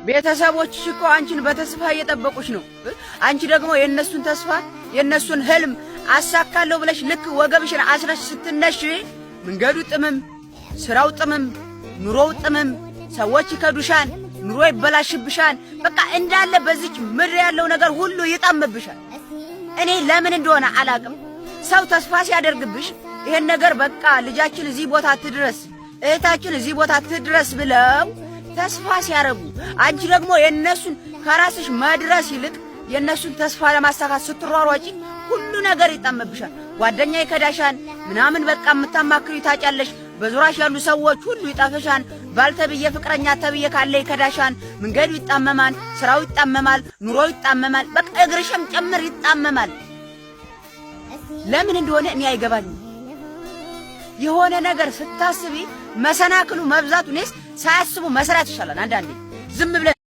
ቤተሰቦችሽ እኮ አንቺን በተስፋ እየጠበቁሽ ነው። አንቺ ደግሞ የእነሱን ተስፋ የእነሱን ህልም አሳካለሁ ብለሽ ልክ ወገብሽን አስረሽ ስትነሽ መንገዱ ጥምም፣ ስራው ጥምም፣ ኑሮው ጥምም፣ ሰዎች ይከዱሻል፣ ኑሮ ይበላሽብሻል። በቃ እንዳለ በዚች ምድር ያለው ነገር ሁሉ ይጣምብሻል። እኔ ለምን እንደሆነ አላቅም። ሰው ተስፋ ሲያደርግብሽ ይሄን ነገር በቃ ልጃችን እዚህ ቦታ ትድረስ፣ እህታችን እዚህ ቦታ ትድረስ ብለው ተስፋ ሲያደርጉ፣ አንቺ ደግሞ የእነሱን ከራስሽ መድረስ ይልቅ የእነሱን ተስፋ ለማሳካት ስትሯሯጪ ሁሉ ነገር ይጣመብሻል። ጓደኛ ይከዳሻል ምናምን በቃ የምታማክሪ ታጫለሽ። በዙራሽ ያሉ ሰዎች ሁሉ ይጠፍሻል። ባልተብዬ ፍቅረኛ ተብዬ ካለ ይከዳሻል። መንገዱ ይጣመማል፣ ስራው ይጣመማል፣ ኑሮው ይጣመማል። በቃ እግርሽም ጭምር ይጣመማል። ለምን እንደሆነ እኔ አይገባኝም። የሆነ ነገር ስታስቢ መሰናክሉ መብዛቱ እኔስ ሳያስቡ መስራት ይሻላል። አንዳንዴ ዝም ብለ